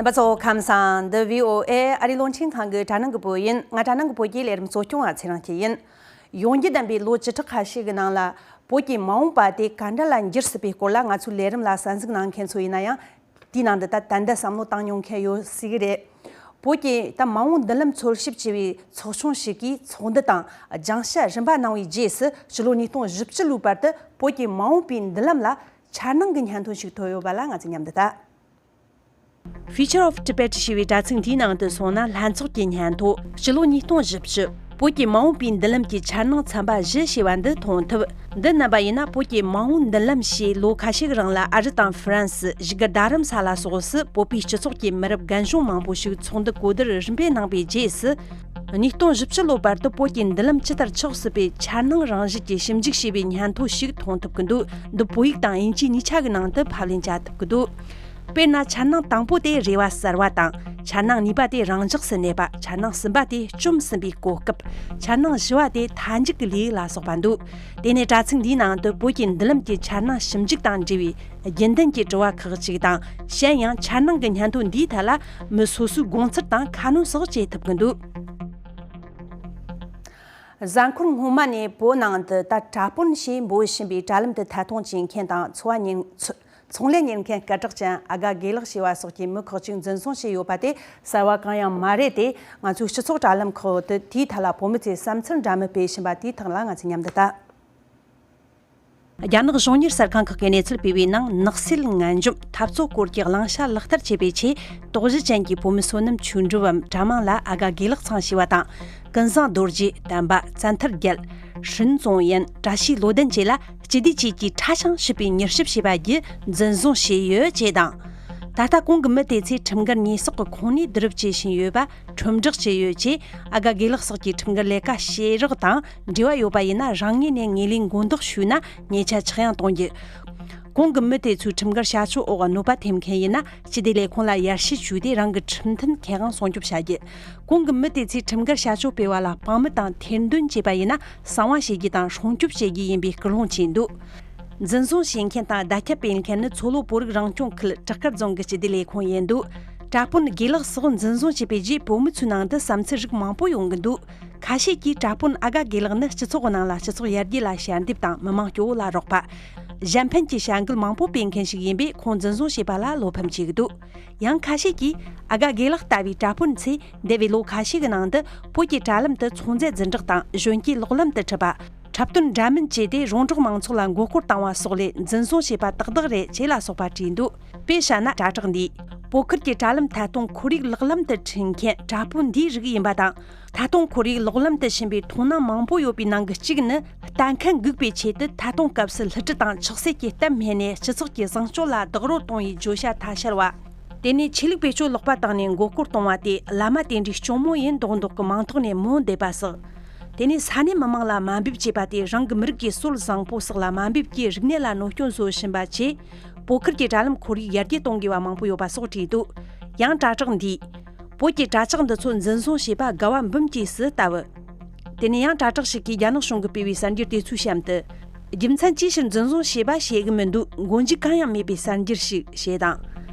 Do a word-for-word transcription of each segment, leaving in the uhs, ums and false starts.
རྣམ་པ་ཚོ་ཁམས་བཟང་། འདི་བྷི་ཨོ་ཨེ་ཨ་རིའི་རླུང་འཕྲིན་ཁང་གི་དྲ་ནང་གི་བོད་ཡིན། ང་དྲ་ནང་གི་བོད་ཀྱི་ལས་རིམ་གཙོ་སྐྱོང་བ་ཚེ་རིང་སྐྱིད་ཡིན། ཡོང་རྒྱུ་བདམས་པའི་ལོ་བཅུ་ཕྲག་ཁ་ཤས་ཀྱི་ནང་ལ་བོད་ཀྱི་མ་འོངས་པ་དེ་ག་འདྲ་ལ་འགྱུར་སྲིད་པའི་སྐོར་ལ་ང་ཚོའི་ལས་རིམ་ལ་གསན་གཟིགས་གནང་མཁན་ཚོ་ཡིན་ན་ཡང་། དེའི་ནང་དུ་ད་ད་ལྟ་བསམ་བློ་བཏང་མྱོང་མཁན་ཡོད་སྲིད་ཀྱི་རེད། བོད་ཀྱི་ད་མ་འོངས་མདུན་ལམ་འཚོལ་ཞིབ་བྱས་པའི་ཚོགས་ཆུང་ཞིག་གིས་ཚོགས་འདུ་དང་སྦྱང་བཤད་རིམ་པ་གནང་བའི་རྗེས་སུ་ཕྱི་ལོ་ཉིས་སྟོང་བཞི་བཅུ་ལོའི་བར་དུ་བོད་ཀྱི་མ་འོངས་པའི་མདུན་ལམ་ལ་འཆར་སྣང་གི་སྙན་ཐོ་ཞིག་ཐོབ་ཡོད་པ་ལ་ང་ཚོས་མཉམ་དུ་ལྟ། Future of Tibet ཞེས་པའི་དྲ་ཚིགས་འདིའི་ནང་དུ་སོང་ན། ལྷན་ཚོགས་ཀྱི་སྙན་ཐོ། སྤྱི་ལོ་ཉིས་སྟོང་བཞི་བཅུ། བོད་ཀྱི་མ་འོངས་པའི་མདུན་ལམ་གྱི་འཆར་སྣང་ཚན་པ་བཞི་ཞེས་པ་འདི་མཐོང་ཐུབ། འདི་རྣམ་པ་ཡིན་ན་བོད་ཀྱི་མ་འོངས་མདུན་ལམ་ཞེས་ལོ་ཁ་ཤས་རིང་ལ་ཨ་རི་དང་ཧྥ་རན་སི། བཞུགས་སྒར་རྡ་རམ་ས་ལ་སོགས་སུ་བོད་པའི་སྤྱི་ཚོགས་ཀྱི་མི་རབས་རྒན་གཞོན་མང་པོ་ཞིག་ཚོགས་འདུ་གོ་བསྡུར་རིམ་པས་གནང་པའི་རྗེས་སུ། ཉིས་སྟོང་བཞི་བཅུ་ལོའི་བར་དུ་བོད་ཀྱི་མདུན་ལམ་ཇི་ལྟར་ཆགས་སྲིད་པའི་འཆར་སྣང་རང་བཞིན་གྱི་ཞིབ་འཇུག་བྱས་པའི་སྙན་ཐོ་ཞིག་མཐོང་ཐུབ་ཀྱི་འདུག་འདི་བོད་ཡིག་དང་དབྱིན་ཇི་གཉིས་ཆ་གི་ནང་དུ་ཕབ་ལེན་བྱ་ཐུབ་ཀྱི་འདུག་དཔེར་ན། འཆར་སྣང་དང་པོ་དེ་རེ་བ་གསར་བ་དང་། འཆར་སྣང་གཉིས་པ་དེ་རང་འཇགས་སུ་གནས་པ། འཆར་སྣང་གསུམ་པ་དེ་བཅོམ་ཟིན་པའི་གོ་སྐབས། འཆར་སྣང་བཞི་བ་དེ་མཐའ་མཇུག་གི་ལས་ལ་སོགས་པ་འདུག་དེ་ནས་དྲ་ཚིགས་འདིའི་ནང་དུ་བོད་ཀྱི་མདུན་ལམ་གྱི་འཆར་སྣང་ཞིབ་འཇུག་དང་འབྲེལ་བའི་རྒྱུན་ལྡན་གྱི་དྲི་བ་ཁག་ཅིག་དང་། གཞན་ཡང་འཆར་སྣང་གི་སྙན་ཐོ་འདིའི་ཐད་ལ་མི་སོ་སོའི་དགོངས་ཚུལ་དང་ཁ་སྣོན་སོགས་བྱེད་ཐུབ་ཀྱི་འདུག་གཟའ་འཁོར་སྔོན་མ་ནས་བོད་ནང་དུ་ད་དྲ་དཔོན་ཞེས་འབོད་བཞིན་པའི་དྲ་ལམ་དུ་ཐད་གཏོང་བྱེད་མཁན་དང་འཚོ་བ་ཉིན་ཚོ་ཚོང་ལས་གཉེར་མཁན་སྐད་གྲགས་ཅན་ཨ་དགའ་དགེ་ལེགས་ཞེས་པ་སོགས་ཀྱི་མི་ཁག་ཅིག་འཛིན་བཟུང་བྱས་ཡོད་པ་དེ་གསར་བ་གང་ཡང་མ་རེད་དེ། ང་ཚོའི་སྤྱི་ཚོགས་དྲ་ལམ་ཁག་ཏུ་དེའི་ཐད་ལ་བོད་མི་ཚོས་བསམ་ཚུལ་འདྲ་མིན་སྤེལ་བཞིན་པ་དེའི་ཐད་ལ་ང་ཚོས་མཉམ་དུ་ལྟ། རྒྱ་ནག་གཞུང་གཉེར་གསར་ཁང་ཁག་གིས་གནས་ཚུལ་སྤེལ་བའི་ནང་། ནག་སེལ་ངན་འཇོམས་འཐབ་རྩོད་སྐོར་གྱི་གླེང་བྱ་ལག་བསྟར་བྱེད་པའི་ཆེད། དོགས་གཞི་ཅན་གྱི་བོད་མི་བསོད་ནམས་ཆོས་འགྲུབ་བམ་གྲྭ་མང་ལ་ཨ་དགའ་དགེ་ལེགས་ཚང་ཞེས་པ་དང་། ཀུན་བཟང་རྡོ་རྗེ། དམ་པ་བཙན་ཐར་རྒྱལ། ཧྲིན་ཙོང་ཡན། བཀྲ་ཤིས་བློ་ལྡན་བཅས་ལ་སྤྱི་བདེ་ཅུས་ཀྱིས་ཁྲ་ཞིང་ཕྱུག་པའི་མྱུལ་ཞིབ་བྱས་པ་བརྒྱུད་འཛིན་བཟུང་བྱས་ཡོད་ཅེས་དང་། ད་ལྟ་གོང་གི་མི་དེ་ཚོས་ཁྲིམས་འགལ་ཉེས་གསོག་གི་ཁོངས་ནས་བསྡུ་རུབ་བྱེད་བཞིན་ཡོད་པ་ཁྲིམས་བསྒྲགས་བྱས་ཡོད་ཅེས། ཨ་དགའ་དགེ་ལེགས་སོགས་ཀྱི་ཁྲིམས་འགལ་ལས་ཀ་བྱེད་རོགས་དང་འབྲེལ་བ་ཡོད་པ་ཡིན་ན། རང་ངོས་ནས་ངོས་ལེན་མགོ་འདོགས་ཞུས་ན་ཉེས་ཆད་ཆག་ཡང་གཏོང་རྒྱུ། གོང་གི་མི་དེ་ཚོའི་ཁྲིམས་འགལ་བྱ་སྤྱོད་འོག་གནོད་པ་ཐེབས་མཁན་ཡིན་ན། སྤྱི་བདེ་ལས་ཁུངས་ལ་ཡར་ཞུ་ཞུས་ཏེ་རང་གི་ཁྲིམས་མཐུན་ཁེ་དབང་སྲུང་སྐྱོབ་བྱ་རྒྱུ། གོང་གི་མི་དེ་ཚོས་ཁྲིམས་འགལ་བྱ་སྤྱོད་སྤེལ་བ་ལ་དཔང་མི་དང་ཐེར་འདོན་བྱས་པ་ཡིན་ན། གསང་བ་བྱེད་རྒྱུ་དང་སྲུང་སྐྱོབ་བྱེད་རྒྱུ་ཡིན་པའི་སྐུལ་སློང་བྱས་འདུག་འཛིན་བཟུང་བྱེད་མཁན་དང་བརྡ་ཁྱབ་སྤེལ་མཁན་ནི་མཚོ་ལྷོ་བོད་རིགས་རང་སྐྱོང་ཁུལ་བྲག་དཀར་རྫོང་གི་སྤྱི་བདེ་ལས་ཁུངས་ཡིན་འདུག་དྲ་དཔོན་དགེ་ལེགས་སོགས་འཛིན་བཟུང་བྱས་པའི་རྗེས། བོད་མི་ཚོའི་ནང་དུ་བསམ་ཚུལ་རིགས་མང་པོ་ཡོང་གི་འདུག་ཁ་ཤས་ཀྱིས་དྲ་དཔོན་ཨ་དགའ་དགེ་ལེགས་ནི་སྤྱི་ཚོགས་ནང་ལ་སྤྱི་ཚོགས་ཡར་རྒྱས་ལ་ཞལ་འདེབས་དང་མི་མང་སྐྱོ་བོ་ལ་རོགས་པ། གཞན་ཕན་གྱི་བྱ་འགུལ་མང་པོ་སྤེལ་མཁན་ཞིག་ཡིན་པས། ཁོང་འཛིན་བཟུང་བྱས་པ་ལ་བློ་ཕམ་བྱེད་ཀྱི་འདུག་ཡང་ཁ་ཤས་ཀྱིས་ཨ་དགའ་དགེ་ལེགས་ལྟ་བུའི་དྲ་དཔོན་ཚོས་འདས་པའི་ལོ་ཁ་ཤས་ཀྱི་ནང་དུ་བོད་ཀྱི་དྲ་ལམ་དུ་ཚོང་རྫས་རྫུན་བསྒྲགས་དང་གཞོན་སྐྱེས་ལོག་ལམ་དུ་ཁྲིད་པ། འཁྲབ་སྟོན་འདྲ་མིན་བྱས་ཏེ་རོང་འབྲོག་མང་ཚོགས་ལ་མགོ་སྐོར་བཏང་བ་སོགས་ལས་འཛིན་བཟུང་བྱས་པ་ཏག་ཏག་རེད་ཅེས་ལ་སོགས་པ་བྲིས་འདུག་དཔེ་བཞག་ན། དྲ་གྲགས་འདིས་བོད་ཁུལ་གྱི་དྲ་ལམ་ཐད་གཏོང་ཁོར་ཡུག་ལག་ལམ་དུ་ཁྲིད་མཁན་དྲ་དཔོན་འདིའི་རིགས་ཡིན་པ་དང་། ཐད་གཏོང་ཁོར་ཡུག་ལོག་ལམ་དུ་ཕྱིན་པའི་མཐོང་སྣང་མང་པོ་ཡོད་པའི་ནང་གི་གཅིག་ནི། ལྟ་མཁན་འགུག་པའི་ཆེད་དུ་ཐད་གཏོང་སྐབས་སུ་སླུ་བྲིད་དང་ཆགས་སྲེད་ཀྱི་གཏམ་སྨྲས་ནས་སྤྱི་ཚོགས་ཀྱི་བཟང་སྤྱོད་ལ་རྡོག་རོལ་གཏོང་བའི་བརྗོད་བྱ་ཐ་ཤལ་བ། དེ་ནས་ཆོས་ལུགས་བེད་སྤྱོད་ལོག་པ་བཏང་ནས་མགོ་སྐོར་གཏོང་བ་དེ་བླ་མ་དེ་འདྲའི་སྐྱོ་མོ་ཡིན་མདོག་མདོག་གི་མིང་ཐོག་ནས་མོ་འདེབས་པ་སོགས། དེ་ནས་ས་གནས་མི་མང་ལ་དམའ་འབེབས་བྱས་པ་དེ་རང་གི་མི་རིགས་ཀྱི་སྲོལ་བཟང་པོ་སོགས་ལ་དམའ་འབེབས་ཀྱིས་རིག་གནས་ལ་གནོད་སྐྱོན་བཟོ་བཞིན་པ་བཅས། བོད་ཁུལ་གྱི་དྲ་ལམ་ཁོར་ཡུག་ཡར་རྒྱས་གཏོང་དགོས་པ་མང་པོ་ཡོད་པ་སོགས་བྲིས་འདུག་ཡང་དྲ་གྲགས་འདིས། བོད་ཀྱི་དྲ་ཇག་འདི་ཚོ་འཛིན་བཟུང་བྱས་པ་དགའ་བ་འབུམ་གྱིས་སུ་ལྟ་བུ། དེ་ནས་ཡང་དྲ་གྲགས་ཤིག་གིས་རྒྱ་ནག་གཞུང་གིས་སྤེལ་བའི་གསར་འགྱུར་དེ་ཚོའི་གཤམ་དུ། རྒྱུ་མཚན་ཅིའི་ཕྱིར་འཛིན་བཟུང་བྱས་པ་ཤེས་གི་མི་འདུག་མགོ་མཇུག་གང་ཡང་མེད་པའི་གསར་འགྱུར་ཞིག་ཞེས་དང་།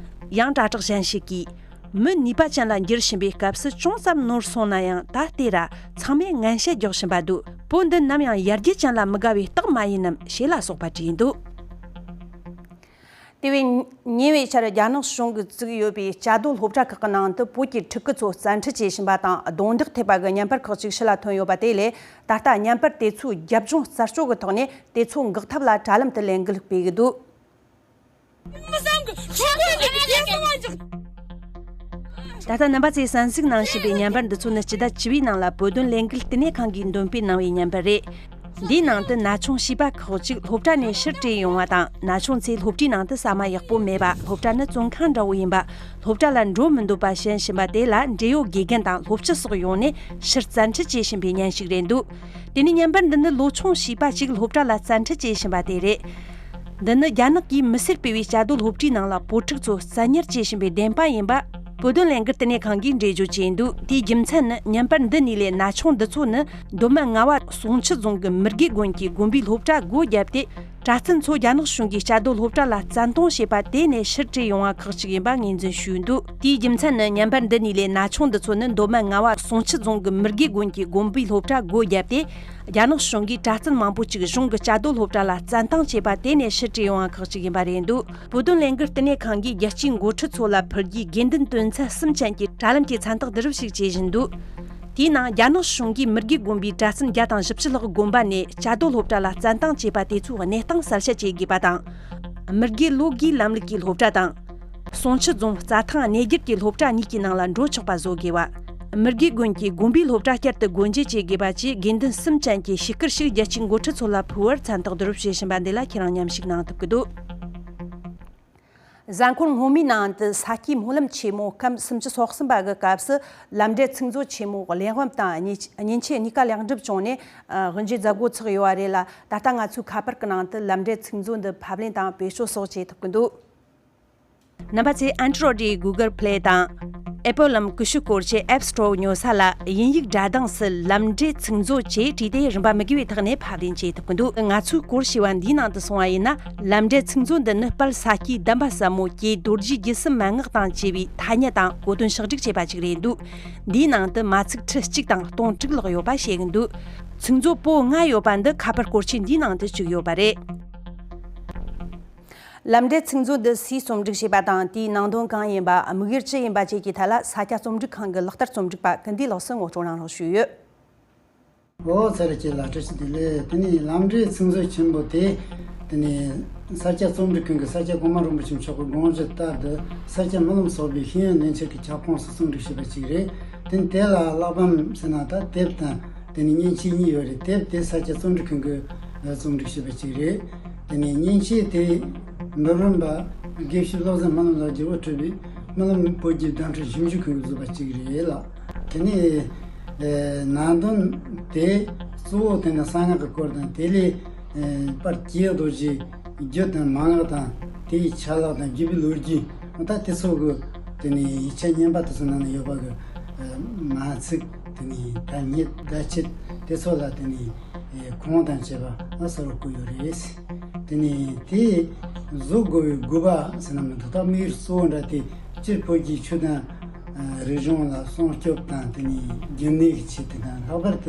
ཡང་དྲ་གྲགས་གཞན་ཞིག་གིས། མི་ནུས་པ་ཅན་ལ་འགྱུར་བཞིན་པའི་སྐབས་སུ་ཅུང་ཙམ་ནོར་སོང་ན་ཡང་ད་ལྟོས་ར་ཚང་མས་ངན་བཤད་རྒྱག་བཞིན་པ་འདུག་བོད་འདི་ནམ་ཡང་ཡར་རྒྱས་ཅན་ལ་མི་དགའ་བའི་རྟགས་མ་ཡིན་ནམ་ཞེས་ལ་སོགས་པ་བྲིས་འདུག་དེ་བས་ཉེ་བའི་ཆར་རྒྱ་ནག་གཞུང་གིས་བཙུགས་ཡོད་པའི་བཅའ་སྡོད་སློབ་གྲྭ་ཁག་གི་ནང་དུ་བོད་ཀྱི་ཕྲུ་གུ་ཚོ་བཙན་ཁྲིད་བྱེད་བཞིན་པ་དང་རྡུང་རྡེག་ཐེབས་པ་གི་བརྙན་པར་ཁག་ཅིག་ཕྱི་ལ་ཐོན་ཡོད་པ་དེ་ལས། ད་ལྟ་བརྙན་པར་དེ་ཚོའི་རྒྱབ་ལྗོངས་གསར་བཅོས་ཀྱི་ཐོག་ནས་དེ་ཚོ་འགག་ཐབས་ལ་དྲ་ལམ་དུ་ལས་འགུལ་སྤེལ་གྱི་འདུག་ད་ལྟ་རྣམ་པ་ཚོས་གསན་གཟིགས་གནང་བཞིན་པའི་བརྙན་པར་འདི་ཚོ་ནི་སྤྱི་ཟླ་བཅུ་པའི་ནང་ལ་བོད་དོན་ལས་འགུལ་བསྟི་གནས་ཁང་གིས་འདོན་སྤེལ་གནང་བའི་བརྙན་པར་རེད། འདིའི་ནང་དུ་ན་ཆུང་བྱིས་པ་ཁག་ཅིག་སློབ་གྲྭ་ནས་ཕྱིར་བྲོས་ཡོང་བ་དང་། ན་ཆུང་ཚོས་སློབ་གྲྭའི་ནང་དུ་ཟ་མ་ཡག་པོ་མེད་པ། སློབ་གྲྭ་ནི་བཙོན་ཁང་འདྲ་བོ་ཡིན་པ། སློབ་གྲྭ་ལ་འགྲོ་མི་འདོད་པ་བྱེད་བཞིན་པ་དེ་ལ་འབྲེལ་ཡོད་དགེ་རྒན་དང་སློབ་སྤྱི་སོགས་ཡོང་ནས་ཕྱིར་བཙན་ཁྲིད་བྱེད་བཞིན་པའི་བརྙན་ཞིག་རེད་འདུག་དེ་ནས་བརྙན་པར་འདི་ནི་ལོ་ཆུང་བྱིས་པ་ཅིག་སློབ་གྲྭ་ལ་བཙན་ཁྲིད་བྱེད་བཞིན་པ་དེ་རེད། འདི་ནི་རྒྱ་ནག་གིས་མི་སེར་སྤེལ་བའི་བཅའ་སྡོད་སློབ་གྲྭའི་ནང་ལ་བུ་ཕྲུག་ཚོ་བཙན་ཉར་བྱེད་བཞིན་པའི་བདེན་དཔང་ཡིན་པ། བོད་དོན་ལས་འགུལ་བསྟི་གནས་ཁང་གིས་འགྲེལ་བརྗོད་བྱས་འདུག་དེའི་རྒྱུ་མཚན་ནི། བརྙན་པར་འདི་གཉིས་ལས་ན་ཆུང་འདི་ཚོ་ནི་མདོ་སྨད་རྔ་བ་སུང་ཆུ་རྫོང་གི་མི་དགེ་དགོན་གྱི་དགོན་པའི་སློབ་གྲྭ་སྒོ་བརྒྱབ་སྟེ། གྲྭ་བཙུན་ཚོ་རྒྱ་ནག་གཞུང་གིས་བཅའ་སྡོད་སློབ་གྲྭ་ལ་བཙན་གཏོང་བྱས་པ་དེ་ནས་ཕྱིར་བྲོས་ཡོང་བ་ཁག་ཅིག་ཡིན་པ་ངོས་འཛིན་ཞུས་འདུག་དེའི་རྒྱུ་མཚན་ནི། མཉམ་པར་འདུ་ནས་ལས་ན་ཆུང་འདི་ཚོ་ནི་མདོ་སྨད་རྔ་བ་སུང་ཆུ་རྫོང་གི་མི་དགེ་དགོན་གྱི་དགོན་པའི་སློབ་གྲྭ་སྒོ་བརྒྱབ་སྟེ། རྒྱ་ནག་གཞུང་གིས་གྲྭ་བཙུན་མང་པོ་ཅིག་གཞུང་གི་བཅའ་སྡོད་སློབ་གྲྭ་ལ་བཙན་བཏང་བྱས་པ་དེ་ནས་ཕྱིར་བྲོས་ཡོང་བ་ཁག་ཅིག་ཡིན་པ་རེད་འདུག་བོད་དོན་ལས་འགུལ་བསྟི་གནས་ཁང་གིས་རྒྱལ་སྤྱིའི་འགོ་ཁྲིད་ཚོ་ལ་ཕུལ་རྒྱུའི་དགོས་འདུན་དོན་ཚན་གསུམ་ཅན་གྱི་དྲ་ལམ་གྱི་མཚན་རྟགས་བསྡུ་རུབ་ཞིག་བྱེད་བཞིན་འདུག་དེའི་ནང་རྒྱ་ནག་གཞུང་གིས་མི་དགེ་དགོན་པའི་གྲྭ་བཙུན་བརྒྱ་དང་བཞི་བཅུ་ལྷག་དགོན་པ་ནས་བཅའ་སྡོད་སློབ་གྲྭ་ལ་བཙན་བཏང་བྱས་པ་དེ་ཚོའི་གནས་སྟངས་གསལ་བཤད་བྱེད་དགོས་པ་དང་། མི་དགེ་ལོ་དགུའི་ལམ་ལུགས་ཀྱི་སློབ་གྲྭ་དང་། སུང་ཆུ་རྫོང་རྩྭ་ཐང་གནས་རྒྱུད་ཀྱི་སློབ་གྲྭ་གཉིས་ཀྱི་ནང་ལ་འགྲོ་ཆོག་པ་བཟོ་དགོས་པ། མི་དགེ་དགོན་གྱི་དགོན་པའི་སློབ་གྲྭ་བསྐྱར་དུ་སྒོ་འབྱེད་བྱེད་དགོས་པ་བཅས་དགོས་འདུན་གསུམ་ཅན་གྱི་ཞུས་སྐུལ་ཞིག་རྒྱལ་སྤྱིའི་འགོ་ཁྲིད་ཚོ་ལ་ཕུལ་བར་མཚན་རྟགས་བསྡུ་རུབ་བྱེད་བཞིན་པ་འདི་ལ་ཁྱེད་རང་མཉམ་ཞུགས་གནང་ཐུབ་ཀྱི་འདུག་གཟའ་འཁོར་སྔོན་མའི་ནང་དུ་ས་སྐྱའི་སྨོན་ལམ་ཆེན་མོ་སྐབས་སུམ་ཅུ་སོ་གསུམ་པ་གི་སྐབས་སུ་ལམ་འབྲས་ཚིག་མཛོད་ཆེན་མོ་གླེགས་བམ་དང་མཉེན་མཉེན་ཆས་གཉིས་ཀ་ལེགས་འགྲུབ་བྱུང་ནས། ཨ། དབུ་འབྱེད་མཛད་སྒོ་ཚོགས་ཡོད་པ་རེད་ལ། ད་ལྟ་ང་ཚོའི་ཁ་པར་གྱི་ནང་དུ་ལམ་འབྲས་ཚིག་མཛོད་འདི་ཕབ་ལེན་དང་བེད་སྤྱོད་སོགས་བྱེད་ཐུབ་ཀྱི་འདུག་རྣམ་པ་ཚོས་Android་ཡི་Google Play་དང་། Apple་ལམ་ཀུ་ཤུ་སྐོར་གྱི་App Store་ཉོ་ས་ལ་དབྱིན་ཡིག་སྒྲ་གདངས་སུ་ལམ་འབྲས་ཚིག་མཛོད་ཅེས་བྲིས་ཏེ་རིན་པ་མི་དགོས་པའི་ཐོག་ནས་ཕབ་ལེན་བྱེད་ཐུབ་ཀྱི་འདུག་ང་ཚོའི་སྐོར་ཞེས་པ་འདིའི་ནང་དུ་སོང་བ་ཡིན་ན། ལམ་འབྲས་ཚིག་མཛོད་འདི་ནི་དཔལ་ས་སྐྱའི་གདམས་པ་ཟབ་མོ་ཀྱེ་རྡོ་རྗེ་རྒྱལ་གསུམ་མན་ངག་དང་བཅས་པའི་ཐ་སྙད་དང་གོ་དོན་ཕྱག་བསྒྲིགས་བྱས་པ་ཅིག་རེད་འདུག་འདིའི་ནང་དུ་མ་ཚིག་ཁྲི་གཅིག་དང་སྟོང་དྲུག་ལྷག་ཡོད་པ་བཤད་ཀྱི་འདུག་ཚིག་མཛོད་པོ་ལྔ་ཡོད་པ་འདི་ཁ་པར་སྐོར་ཆས་འདིའི་ནང་དུ་བཅུག་ཡོད་པ་རེད། ལམ་འབྲས་ཚིག་མཛོད་འདི་སུས་རྩོམ་སྒྲིག་བྱས་པ་དང་། དེའི་ནང་དོན་གང་ཡིན་པ། དམིགས་ཡུལ་ཅི་ཡིན་པ་བཅས་ཀྱི་ཐད་ལ་ས་སྐྱ་རྩོམ་སྒྲིག་ཁང་གི་ལག་བསྟར་རྩོམ་སྒྲིག་པ་ཀུན་བདེ་ལགས་སུ་ངོ་སྤྲོད་གནང་རོགས་ཞུས་ཡོད། ཨོ་ཚེ་རིང་སྐྱིད་ལགས་བཀྲ་ཤིས་བདེ་ལེགས། དེ་ནས་ལམ་འབྲས་ཚིག་མཛོད་ཆེན་པོ་དེ། དེ་ནས་ས་སྐྱ་རྩོམ་སྒྲིག་ཁང་གི་ས་སྐྱ་གོང་མ་རིན་པོ་ཆེ་མཆོག་གི་དགོངས་བཞེད་ལྟར་དུ་ས་སྐྱ་སྨོན་ལམ་ཚོགས་པའི་ཤེས་ཡོན་སྣེ་ཚན་གྱི་ཁྱབ་ཁོངས་སུ་རྩོམ་སྒྲིག་བྱས་པ་ཅིག་རེད། དེ་ནས་དེ་ལ་བསླབ་པམ་ཟེར་ན་ད་དེབ་དང་། དེ་ནས་མཉེན་ཆས་གཉིས་ཡོད་རེད། དེབ་དེ་ས་སྐྱ་རྩོམ་སྒྲིག་ཁང་གིས་རྩོམ་སྒྲིག་བྱས་པ་ཅིག་རེད། དེ་ནས་མཉེན་ཆས་དེ་འབུམ་རམས་པ་དགེ་བཤེས་བློ་བཟང་སྨོན་ལམ་ལགས་ཀྱིས་དབུ་ཁྲིད་པའི་སྨོན་ལམ་བོད་ཀྱི་བརྡ་འཕྲིན་ཞིབ་འཇུག་ཁང་གིས་བཟོས་པ་ཅིག་རེད་ལགས། དེ་ནས་ཨེ་ནང་དོན་དེ་གཙོ་བོ་དེ་ནི་གསང་སྔགས་ཀྱི་སྐོར་དང་། དེ་ལས་ཨེ་དཔལ་ཀྱེ་རྡོ་རྗེའི་རྒྱུ་དང་མན་ངག་དང་། དེའི་ཆ་ལག་དང་། བརྒྱུད་པའི་ལོ་རྒྱུས། ད་དེ་ཚོ་གི་དེ་ནས་ཡིག་ཆ་རྙིང་པ་དེ་ཚོ་ནང་ན་ཡོད་པ་གི་ཨེ་མ་ཚིག་དེ་ནས་ཐ་སྙད་བརྡ་ཆད་དེ་ཚོ་ལ་དེ་ནས་ཨེ་ཁུངས་དང་བཅས་པ་ཨ་གསལ་པོ་བཀོད་ཡོད་རེད། དེ་ནས་དེ་བཟོ་དགོས་པའི་དགོས་པ་ཟེར་ན་མི་འདུག་ད་དམིགས་ཡུལ་གཙོ་བོ་འདྲ་དེ་སྤྱིར་བོད་ཀྱི་ཆོས་དང་ཨ་རིག་གཞུང་ལ་སྲུང་སྐྱོབ་དང་། དེ་ནས་རྒྱུན་གནས་ཀྱི་ཆེད་དུ་དང་། ལྷག་པར་དུ།